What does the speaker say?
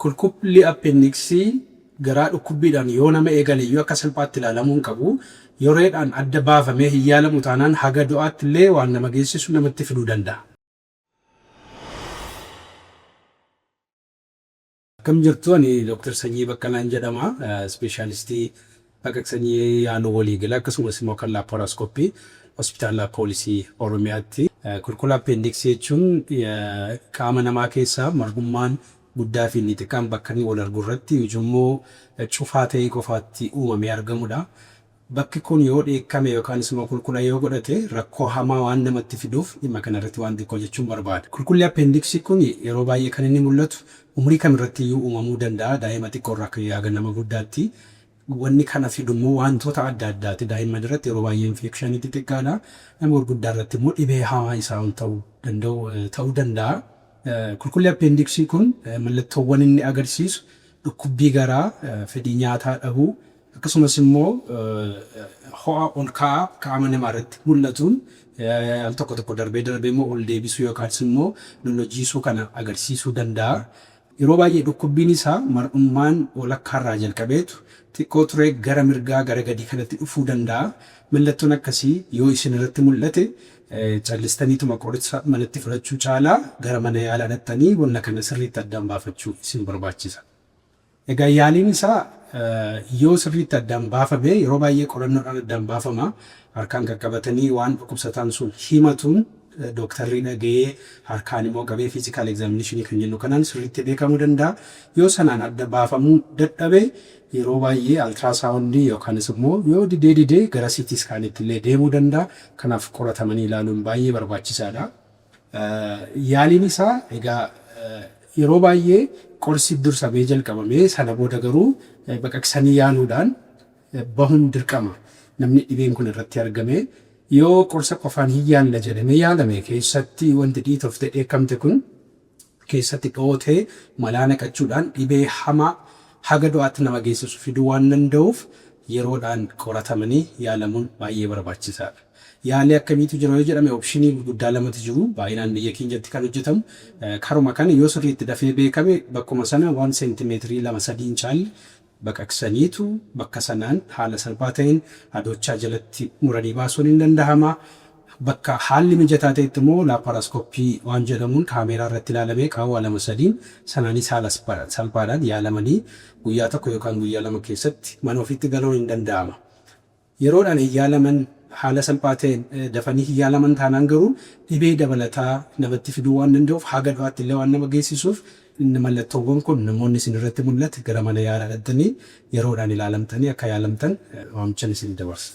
Kulkulli appeendiksii garaa dhukkubbiidhaan yoo nama eegale iyyuu akka salphaatti ilaalamuu hin qabu. Yeroodhaan adda baafamee hin yaalamu taanaan haga du'aatti illee waan nama geessisu namatti fiduu danda'a. Akkam jirtu? Ani Dr. Sanyii Baqqalaan jedhama. Ispeeshaalistii baqaqsanii yaaluu waliigala, akkasumas immoo kan laapparaaskooppii Hospitaala Poolisii Oromiyaatti. Kulkula appeendiksii jechuun qaama namaa keessaa margummaan guddaa fi inni xiqqaan bakka inni wal argu irratti ujummoo cufaa ta'ee qofaatti uumamee argamudha. Bakki kun yoo dheekkame yookaanis immoo kulkula yoo godhate rakkoo hamaa waan namatti fiduuf dhimma kana irratti waan xiqqoo jechuun barbaada. Kulkulli appeendiksii kun yeroo baay'ee kan inni mul'atu umurii kamirratti iyyuu uumamuu danda'a. Daa'ima xiqqoo irraa ka'ee haga nama guddaatti. Wanni kana fidu immoo wantoota adda addaati. Daa'imman irratti yeroo baay'ee infekshinii xixiqqaadha. Nama gurguddaa irratti immoo dhibee hamaa isaa ol ta'uu danda'u ta'uu danda'a. Kulkulli appeendiksii kun mallattoowwan inni agarsiisu dhukkubbii garaa, fedhii nyaataa dhabuu, akkasumas immoo ho'a ol ka'aa qaama namaa irratti mul'atuun al tokko tokko darbee darbee immoo ol deebisuu yookaanis immoo lollojiisuu kana agarsiisuu danda'a. Yeroo baay'ee dhukkubbiin isaa mar'ummaan walakkaarraa jalqabeetu xiqqoo turee gara mirgaa gara gadii kanatti dhufuu danda'a. Mallattoon akkasii yoo isin irratti mul'ate callistaniituma qoricha manatti fudhachuu caalaa gara mana yaalaa dhaqxanii wanna kana sirriitti addaan baafachuu isin barbaachisa. Egaa yaaliin isaa yoo sirriitti addaan baafame, yeroo baay'ee qorannoodhaan addaan baafama. Harkaan qaqqabatanii waan dhukkubsataan sun himatuun dooktarri dhaga'ee, harkaan immoo qabee physical examination kan jennu kanaan sirriitti beekamuu danda'a. Yoo sanaan adda baafamuu dadhabe, yeroo baay'ee altiraasaawundii yookaanis immoo yoo didee didee gara CT scaanitti illee deemuu danda'a. Kanaaf qoratamanii ilaaluun baay'ee barbaachisaadha. Yaaliin isaa egaa yeroo baay'ee qorsi dursamee jalqabamee, sana booda garuu baqaqsanii yaaluudhaan bahuun dirqama. Namni dhibeen kun irratti argame yoo qorsa qofaan hin yaalla jedhamee yaalame, keessatti wanti dhiitoftee dheekkamte kun keessatti dhootee malaa naqachuudhaan dhibee hamaa haga du'aatti nama geessisu fiduu waan danda'uuf yeroodhaan qoratamanii yaalamuun baay'ee barbaachisaadha. Yaalii akkamiitu jira yoo jedhame, opshinii gurguddaa lamatu jiru. Baay'inaan biyya keenyatti kan hojjetamu karuma kana, yoo sirriitti dafee beekame bakkuma sana waan seentimeetirii 2-3 hin caalle baqaqsaniitu bakka sanaan haala salphaa ta'een hadoochaa jalatti muranii baasuun hin dandahama. Bakka haalli mijataa ta'etti immoo laappaaraaskooppii waan jedhamuun kaameeraa irratti ilaalamee qaawwaa 2-3n sanaanis haala salphaadhaan yaalamanii guyyaa 1 yookaan guyyaa 2 keessatti mana ofiitti galuun hin danda'ama. Yeroodhaan hin yaalaman, haala salphaa ta'een dafanii hin yaalaman taanaan garuu dhibee dabalataa namatti fiduu waan danda'uuf, haga du'aatti illee waan nama geessisuuf, mallattoowwan kun namoonni isin irratti mul'ate gara mana yaalaa dhaqxanii yeroodhaan ilaalamtanii akka yaalamtan waamichan isin dabarsa.